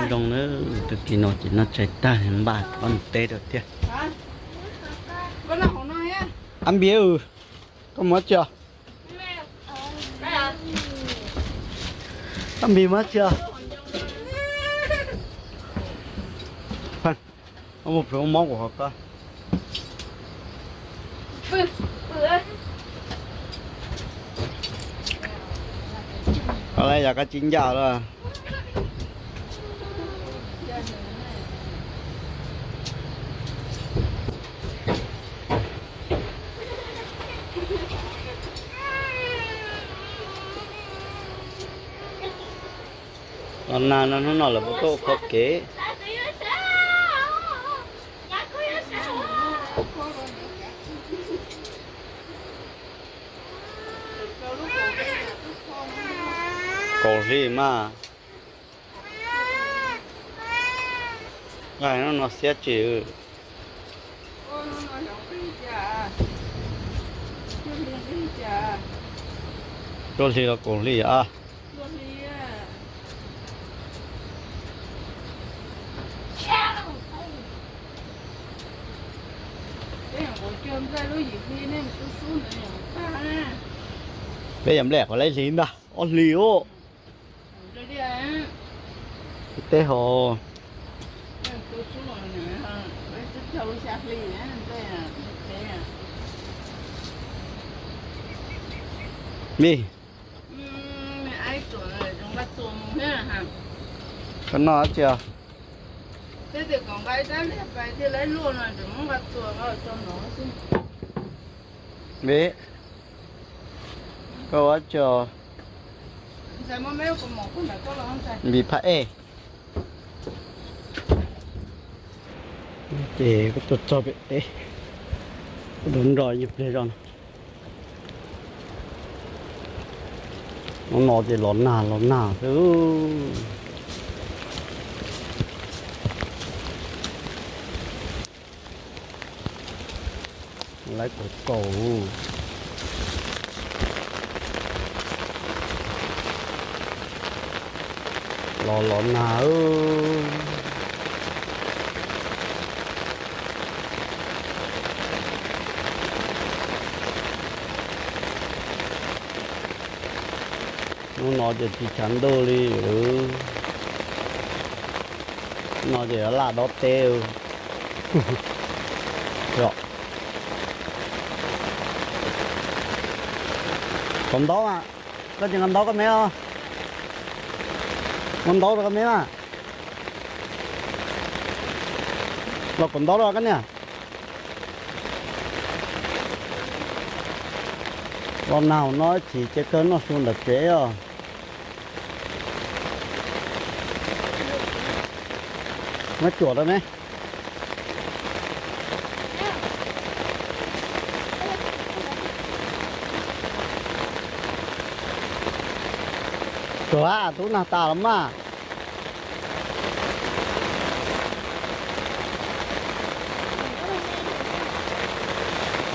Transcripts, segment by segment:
Zoo na, tag kis no ces noj tshais tag npaj pab mus teb rau thiab. Ab Npiv, koj mus tsi? Ab Npiv, mus tsi? Mus plhws mob kuv qhov ko. Yog koj tsis ncaj lawm. Los nag no hnub no lawv puas tuaj ua qhov kev? Kaus hli mas. Nqaij no xiab tsis. Tsuas hli los kaus hli a? Peb yog nplej qhov laib hli ntag, ob hlis ub. Teb ho. Vij, koj noj dab tsi os? Vij, koj ua dab tsi os? Vij Phaj Ej. Ces koj tuaj txog pem teb, koj tuaj nrog yus pliag zog no. Hnub no ces los nag los nag xwb. Lawv kaus kaus. Los los nag. Hnub no ces tsis tshav ntuj li. No ces laj dob teb. Kaus ntaub mas, koj tsis nqa ntaub koj me os. Nqa ntaub rau koj me mas. Los kaus ntaub rau koj niam. Los nag no ib chim ces kawg noj su ntawm tsev os. Muab cuam rau me. Cuam, tub nag tas los mas.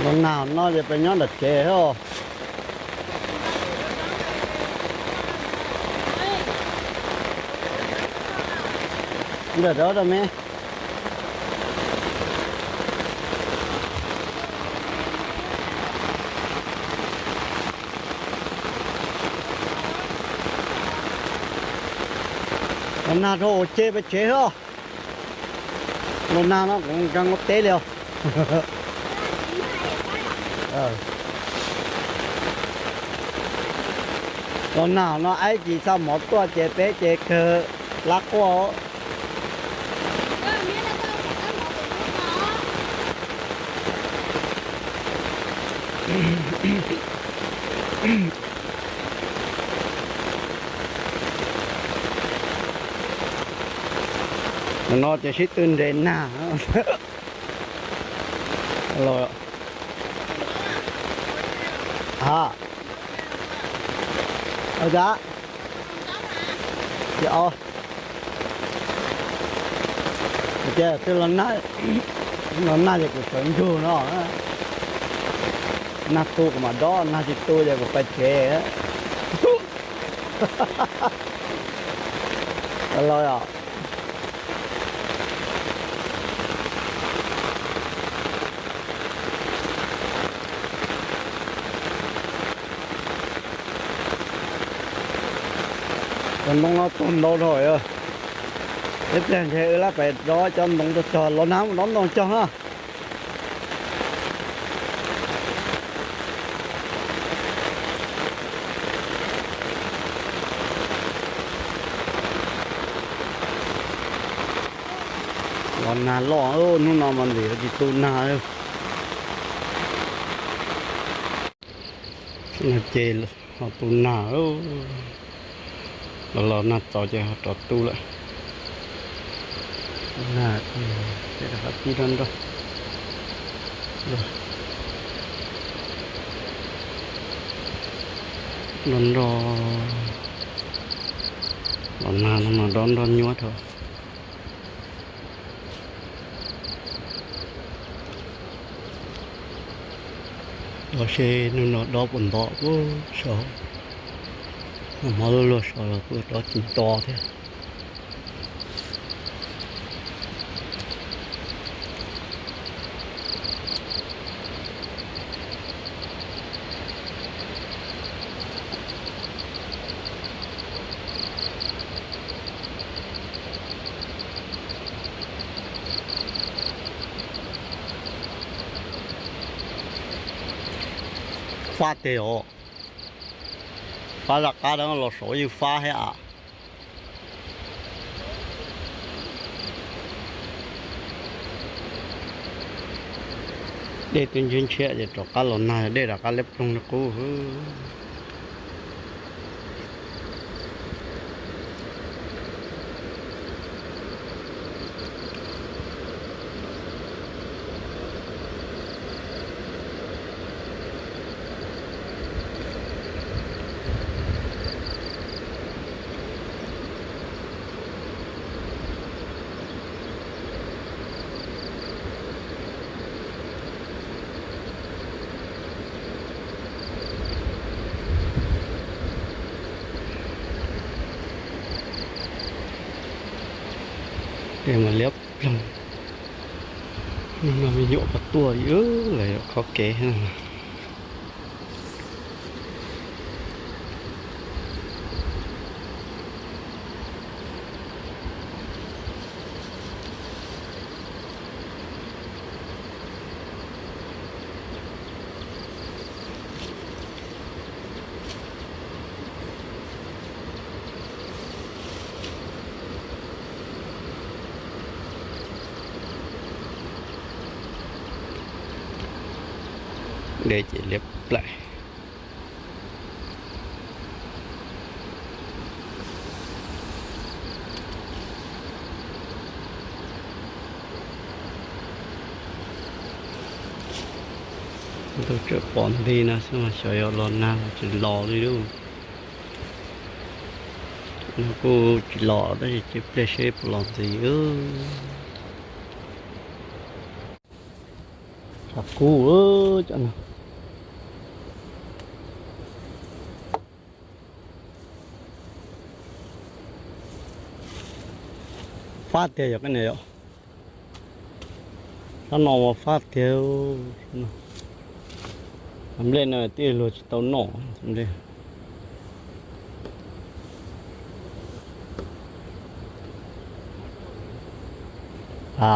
Los nag no ces peb nyob ntawm tsev os. Ntawm rau rau me. Los nag rau ua ce peb tsev os. Los nag no kuv nkees ua teb li os. Los nag no aib tsis xa mov tuaj ces peb ces kawg lab quaj. No ces sib tw nres nag. Los, ha, ua cas, ces, ces twb los nag ces kuv sawv ntsug no. Nag tu kuv mam dob, nag tsis tu ces kuv pais tsev. Los yom. Ntoo no tuag ntau dhau. Ib pliag ntshe wb lab pem rov cov ntoo tuaj cog, los nag mus rov ntoo cog na. Los nag loj, hnub no mas ntim tsis tu nag. Ces ho tu nag, los los nag txaus ces ho rov tu lawm. Nag ces rov qab pib nrog nrog, nrog nrog, los nag no mas nrog nrog nyuaj dhau. Los seb hnub no dob puas nto, puas so, noj mov luag luag so los kuj dob tsis nto thiab. Fab tiag os. Fab zaj qab los saum yeej fab thiab as. Dej twb ntshiab ntshiab ces rov qab los nag, dej rov qab liab ploog li qub. Dej mas liab ploog. Hnub no me nyuam puas tuaj li, lawv yuav khob kev. Dej ces liab plaim. Tus tseem pom nti no xwb mas xyov yuav los nag los tsis los li lauj. No kuj tsis los tab sis cia pliag seb puas los ntxiv. Tshav kub cov no. Fab tiag yog koj niam yom. Sab no mas fab tiag. Nplej no twb luag tsis tau noj nplej. A,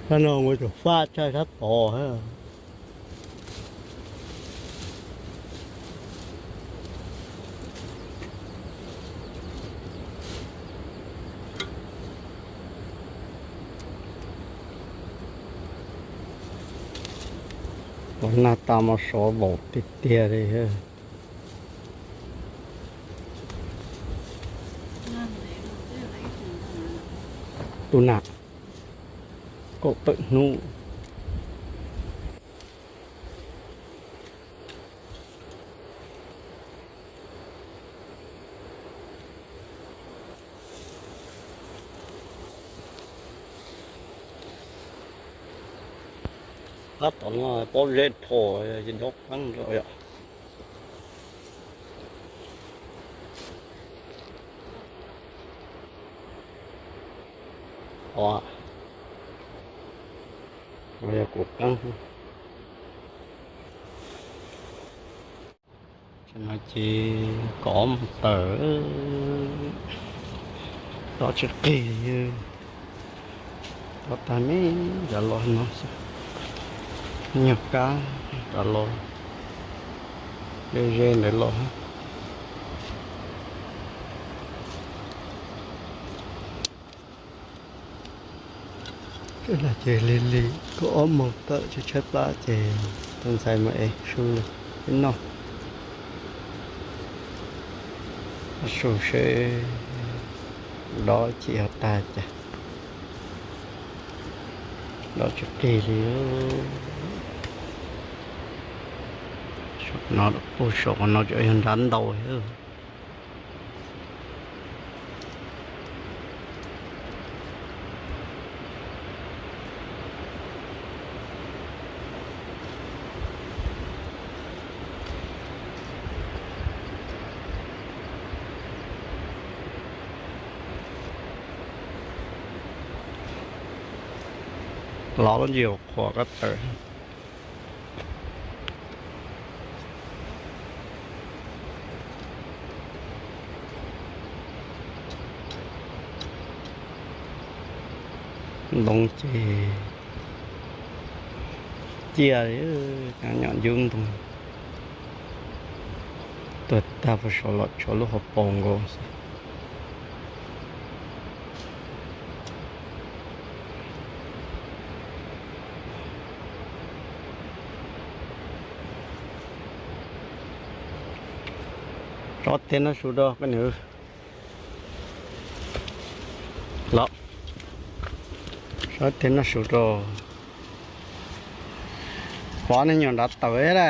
sab no mus tus fab tshaj sab tod. Los nag tas mas sov vaum tiag tiag li. Tu nag kaum tawm hnub. Qab tom no pob zeb rho, dob qeeb rau yom. Yog kuv qeeb. No ces kaum ob moos tawm, dob tsis qig li. Dob tag me nrad los no xwb, nyuag kab nrad los, ze ze ntawd los. Ces lig lig kaum ob moos tawm tshaib tshaib plab ces tus ntxhais mas es su peb noj, su seb dob ib chim ho tag cas. Dob tsis qig li. No puag saum qhov no tseem yog nrad ntau thiab. Los lub ntsis qhuav koj tawm. Ntoo ces ciaj li, cov nyom ncub ntoo tuag tag puag saum los tshuav lub hauv paus nkaus xwb. Tso tej noj su rau koj niam. Los, tso tej noj su rau. Pov nej nyuam nrad tawm lawm.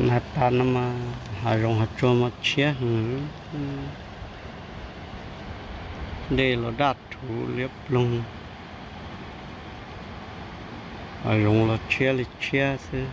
Nag tas no mas hav zoov hav tsuag mas tshiab heev, dej los daj rhuv liab ploog, hav zoov los tshiab li tshiab xwb.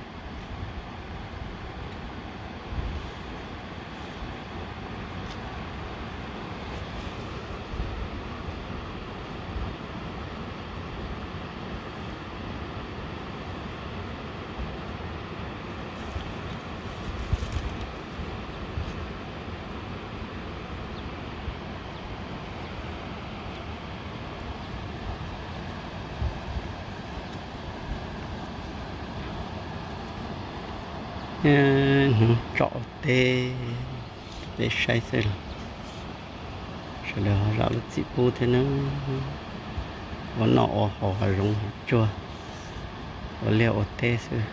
Hnub tsom teb, peb saib xwb los sawv daws ho zam lub txim pub thiab nawb. Ua noj ua haus hav zoov hav tsuag, ua liaj ua teb xwb,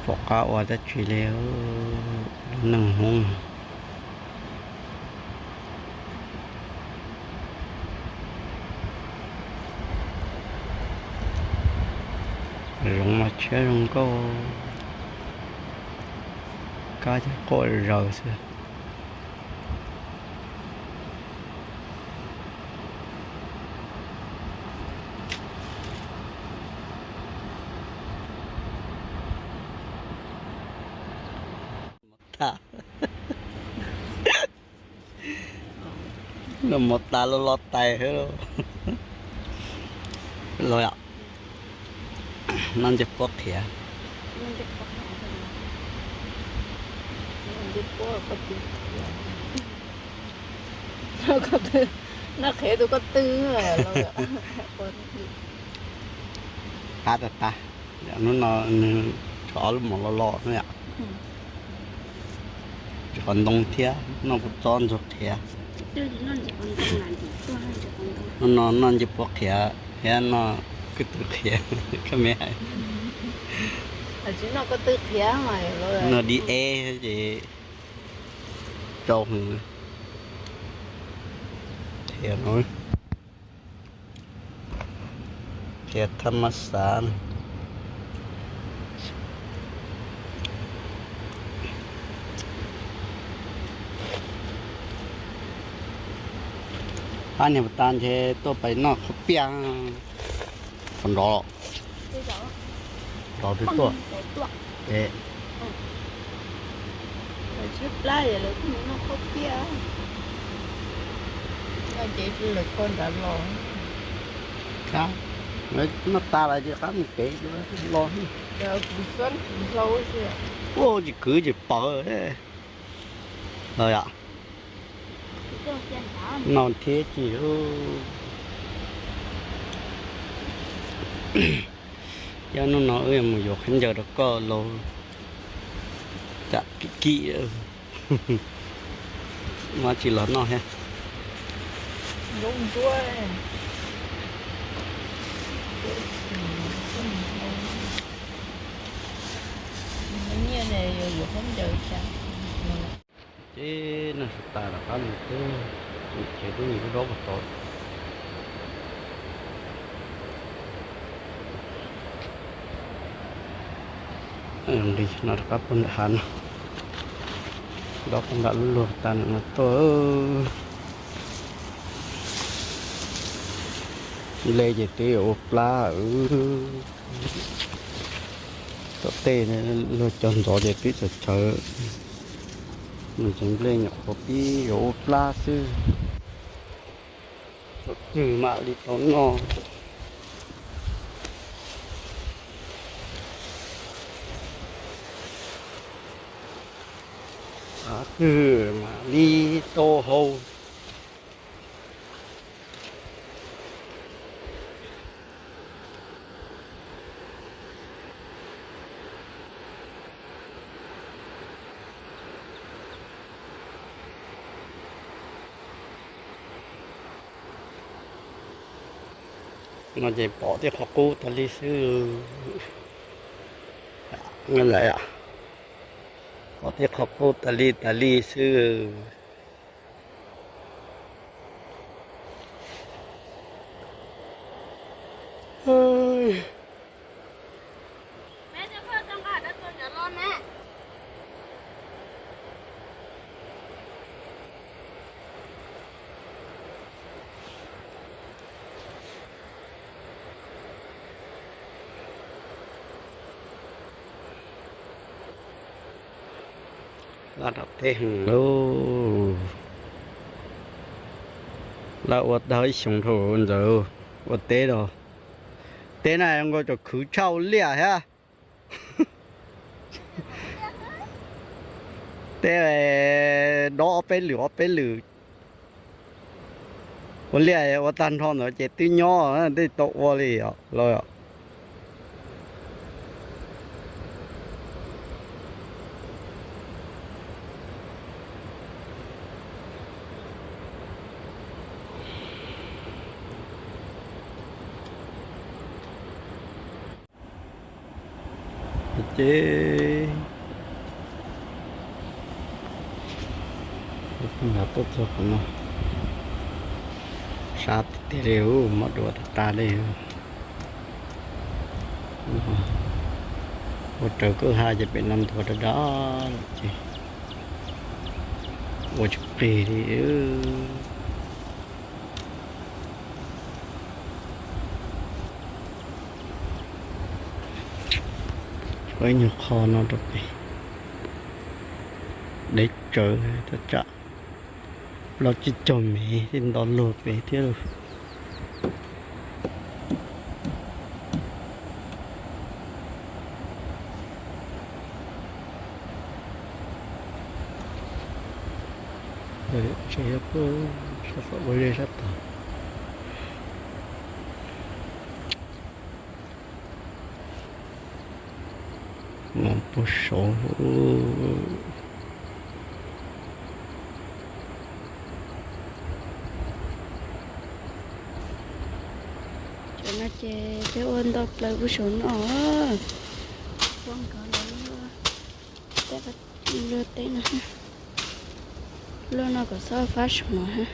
pom qab ua dab tsi li lub neej Hmoob. Zoov mas tshiab zoo nkauj, kab ces quaj zaws xwb. Noj mov tas los los tais xwb los yom. Noj ncej puab qhiav. Noj qhiav tus koj tw. Qab tas tas, hnub no nws tshuav ob lub mov los los na yom. Tshuav ntoo thiab noj kua txob ntxuag qhiav. Hnub no noj ncej puab qhiav thiab noj koj tw qhiav, koj me hais. Noj dib eb ces tsau heev. Qhiav no, qhiav thab mab xav. Ab, niag puas tas ntshe tuaj pais noj qhaub piaj. Qhov nrov, nrov twb tuaj. Tshaib plab es lawv kuj mus noj qhaub piaj. Noj ces lawv kho nrad los. Kab, Noj tas lawm ces rov qab mus pem los. Ua tsis kwv tsis paws los yom. No thiab ces, yog hnub no wb yuav mus yuav khaub ncaws rau koj los tsam kim kim, muab tsis los noj thiab. Ces noj tas rov qab mus pem, ces twb mus dob puag tod. Li no rov qab puag nram hav no, dob puag nram lub luag tas no tuaj. Nplej ces twb yuav ua plab. Tom tej luag cog ntxov ces twb txawv txawv, nws tsev nplej nyuam qhuav pib yuav ua plab xwb. Thaum twg mam li tau noj, thaum twg mam li tau haus. No ces pom tej qhov qub tas li xwb. Pom tej qhov qub tas li tas li xwb. Laj rau teb heev lauj. Laj ua tau ib xyoos dhau ntawd ua teb los. Teb na zoo nkaus cov khwv tshaj ua liaj thiab. Teb dob ob peb lwm ob peb lwm. Ua liaj ua tag nrho ntawd ces twb nyob tej tau ua li los. Ces nqa tuaj txog qhov no, sab tiag tiag li, mob dua tas tas li. Ua raws kwj ha ces pem no ntuag dag dag lawm ces ua tsis qis li. Ib nyuag qho no rau pem, deb tsawv, tab tsam plaub tsib caug mev thiaj nto luag pem thiab lauj. Tsev ua zej sab tod. Mov puag saud. Cov no ces peb ua nto plaws puag saum no. Poob nkawd los luaj teb no. Luaj no kom txhob fab saum no.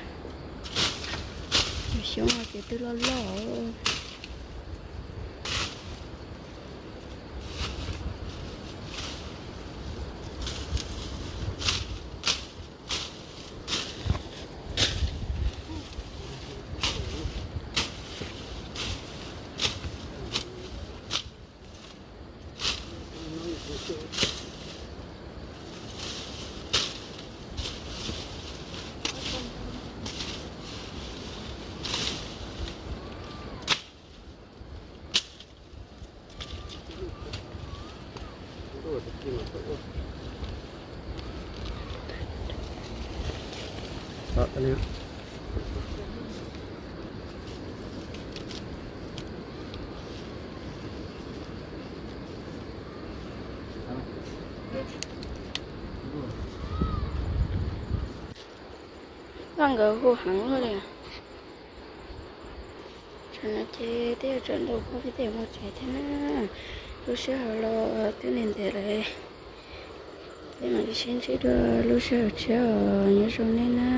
Xyoob no ces twb loj loj. Vaj nkawd hu heev luaj li. Tam no ces twb yuav tsaus ntuj, peb twb yuav mus tsev thiab na. Lub sij hawm los twb ntev ntev lawm, peb mam li sib ntsib dua lub sij hawm tshiab os, nyob zoo nej na.